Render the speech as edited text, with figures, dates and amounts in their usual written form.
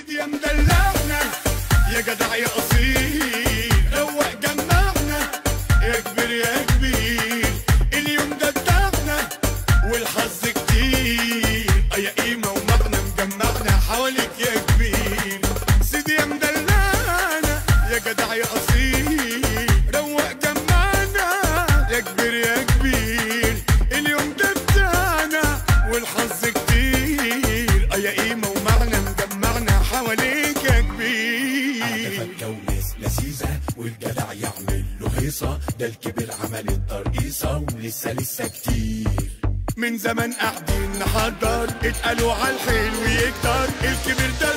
سيدي يا مدلعنا يا جدع يا اصيل، روق جمعنا يا كبير يا كبير، اليوم ده بتاعنا والحظ كتير، يا قيمة ومعنى مجمعنا حواليك يا كبير. سيدي يا مدلعنا يا جدع يا اصيل، روق جمعنا يا كبير يا كبير، اليوم ده بتاعنا والحظ كتير، يا قيمة ومعنى مجمعنا حواليك يا كبير. قعدة فكة وناس لذيذة والجدع يعمل له هيصة، ده الكبير عمل الترقيصة ولسه لسه كتير. من زمان قاعدين نحضر، اتقالوا عالحلو يكتر، الكبير ده.